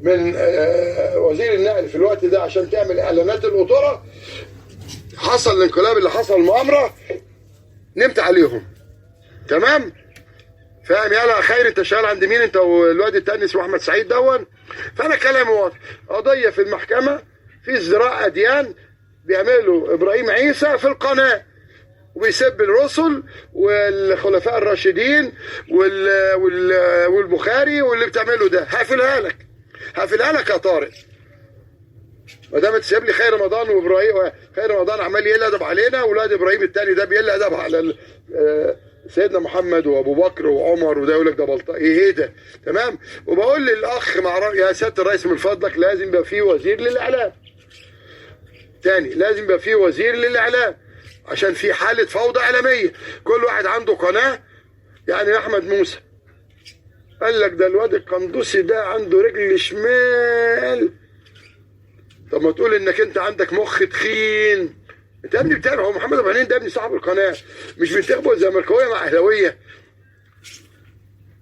من وزير النقل في الوقت ده عشان تعمل اعلانات القطوره. حصل الانقلاب اللي حصل، المؤامرة نمت عليهم. تمام؟ فاهم؟ يلا خير، انت شغال عند مين انت والواد التاني اسمه احمد سعيد دون؟ فانا كلامي واضح، قضية في المحكمة في ازدراء اديان بيعملوا ابراهيم عيسى في القناة، وبيسب الرسل والخلفاء الراشدين والبخاري واللي بتعمله ده. هقفلها لك، هقفلها لك يا طارق. ما دام تسيب لي خير رمضان وابراهيم، خير رمضان عمال يقل ادب علينا، ولاد ابراهيم التاني ده بيقل ادب على سيدنا محمد وابو بكر وعمر، وده يقول لك ده بلطجي، ايه ده؟ تمام؟ وبقول للاخ يا سيادة الرئيس من فضلك لازم يبقى فيه وزير للاعلام. تاني، لازم يبقى فيه وزير للاعلام عشان في حاله فوضى اعلامية، كل واحد عنده قناة. يعني احمد موسى قال لك ده الواد القندوسي ده عنده رجل شمال. طب ما تقول انك انت عندك مخ تخين. انت يا ابني بتعمل، هو محمد ابو عينين ده ابني صاحب القناة، مش بينتخبوا الزملكاويه مع اهلاويه؟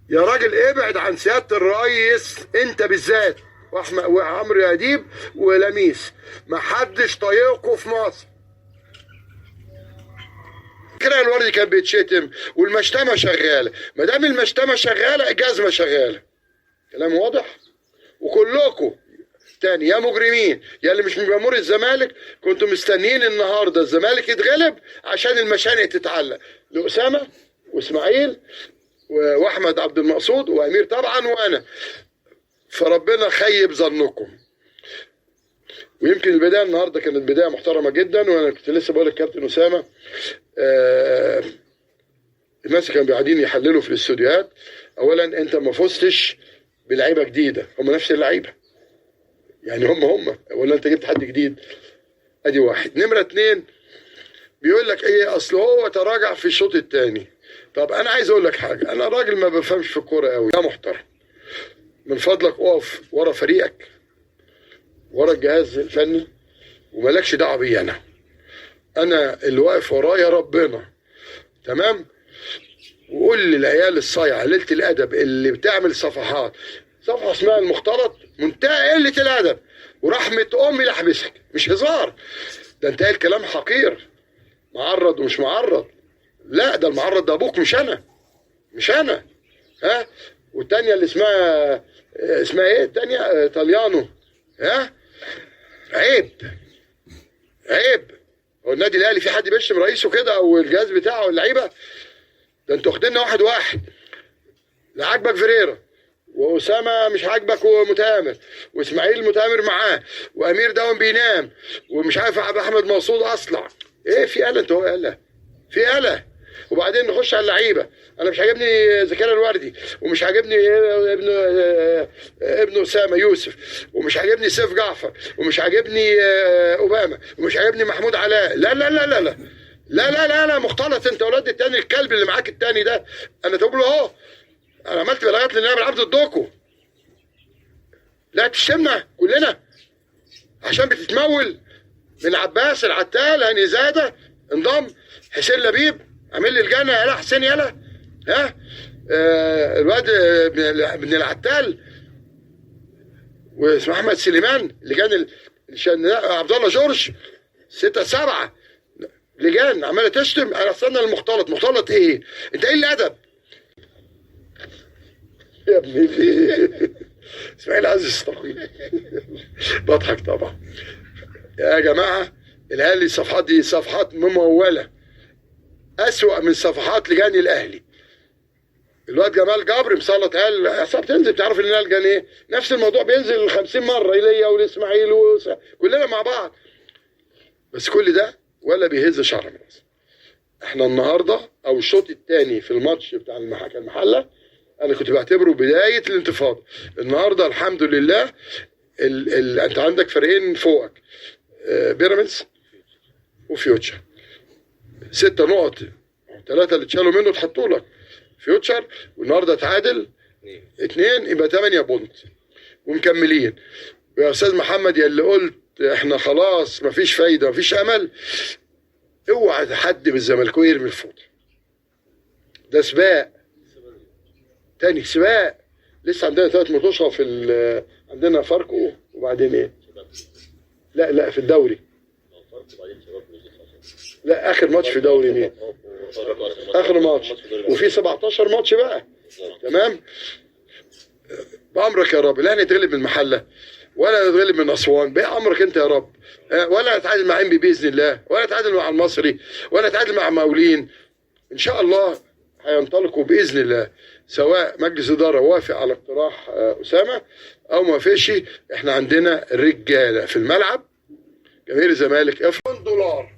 يا راجل ابعد عن سيادة الرئيس انت بالذات، واحمد وعمرو اديب ولميس، ما حدش طايقكم في مصر. كده الوردي كان بيتشتم والمشتمه شغالة، ما دام المشتمه شغالة الجزمة شغالة. كلام واضح؟ وكلكم تاني يا مجرمين يا اللي مش من جمهور الزمالك، كنتوا مستنيين النهارده الزمالك يتغلب عشان المشانق تتعلق لأسامة واسماعيل واحمد عبد المقصود وامير طبعا وانا. فربنا خيب ظنكم. ويمكن البداية النهارده كانت بداية محترمه جدا، وانا كنت لسه بقول للكابتن اسامة الناس كانوا قاعدين يحللوا في الاستوديوهات. اولا انت ما فزتش بلعيبه جديدة، هم نفس اللعيبة يعني، هم ولا انت جبت حد جديد؟ ادي واحد. نمره اتنين، بيقول لك ايه؟ اصل هو تراجع في الشوط الثاني. طب انا عايز اقول لك حاجة، انا راجل ما بفهمش في الكورة قوي يا محترم، من فضلك اقف ورا فريقك، ورا الجهاز الفني، ومالكش دعوه بيا انا. انا اللي واقف ورايا ربنا، تمام؟ وقول للعيال الصايعه ليلة الادب اللي بتعمل صفحات، صفحة اسمها المختلط، منتهى قلة الادب، ورحمة امي لحبسك، مش هزار. ده انت قايل كلام حقير، معرض ومش معرض. لا ده المعرض ده ابوك، مش انا، مش انا. ها؟ والتانية اللي اسمها ايه التانية؟ طليانو. ها؟ عيب، عيب. هو النادي الاهلي في حد بيشتم رئيسه كده او الجهاز بتاعه واللعيبة؟ ده انتوا واخديننا واحد واحد. لا عاجبك فيريرا، واسامة مش عاجبك ومتآمر، واسماعيل متآمر معاه، وامير داون بينام، ومش عارف احمد منصور اصلع. ايه في قلق؟ انت هو قلق، في قلق. وبعدين نخش على اللعيبة، انا مش عاجبني زكريا الوردي، ومش عاجبني ابن اسامة يوسف، ومش عاجبني سيف جعفر، ومش عاجبني اوباما، ومش عاجبني محمود علاء. لا لا لا لا لا لا لا لا لا، مختلط انت ولاد التاني، الكلب اللي معاك التاني ده، انا تقول له اهو انا عملت بلاغات للنائب العبد الدوكو. لا تشتمنا كلنا عشان بتتمول من عباس العتال، هاني زاده انضم، حسين لبيب عامل لي الجنة، يلا حسين يلا، ها الواد ابن العتال، واسمه احمد سليمان، لجان عبد الله جورج، 6 7 لجان عماله تشتم. انا استنى المختلط، مختلط ايه؟ انت ايه الادب يا ابني؟ اسماعيل عزيز طويل. بضحك طبعا يا جماعة. الاهلي الصفحات دي صفحات مموله، اسوأ من صفحات لجان الاهلي. الواد جمال جبر مسلط قال اصل بتنزل، بتعرف ان لجان ايه؟ نفس الموضوع بينزل 50 مرة ليا ولاسماعيل كلنا مع بعض. بس كل ده ولا بيهز شعر من راسه. احنا النهارده او الشوط الثاني في الماتش بتاع المحلة انا كنت بعتبره بداية الانتفاضة. النهارده الحمد لله انت عندك فريقين فوقك، بيراميدز وفيوتشر، 6 نقط، 3 اللي اتشالوا منه اتحطوا لك فيوتشر، والنهارده تعادل 2 يبقى 8 point ومكملين. ويا استاذ محمد يا اللي قلت احنا خلاص مفيش فايده مفيش امل، اوعى حد من الزملكاويه يرمي الفوطه. ده سباق تاني، سباق لسه عندنا 3 ماتشات في عندنا فاركو وبعدين ايه؟ لا لا في الدوري. لا اخر ماتش في دوري مين؟ اخر ماتش، وفي 17 ماتش بقى. تمام؟ بامرك يا رب، لا نتغلب من المحلة ولا نتغلب من اسوان، بامرك انت يا رب، ولا نتعادل مع انبي باذن الله، ولا نتعادل مع المصري، ولا نتعادل مع مقاولين. ان شاء الله هينطلقوا باذن الله، سواء مجلس ادارة وافق على اقتراح اسامة او ما وافقش. احنا عندنا رجاله في الملعب. جماهير الزمالك افرض دولار.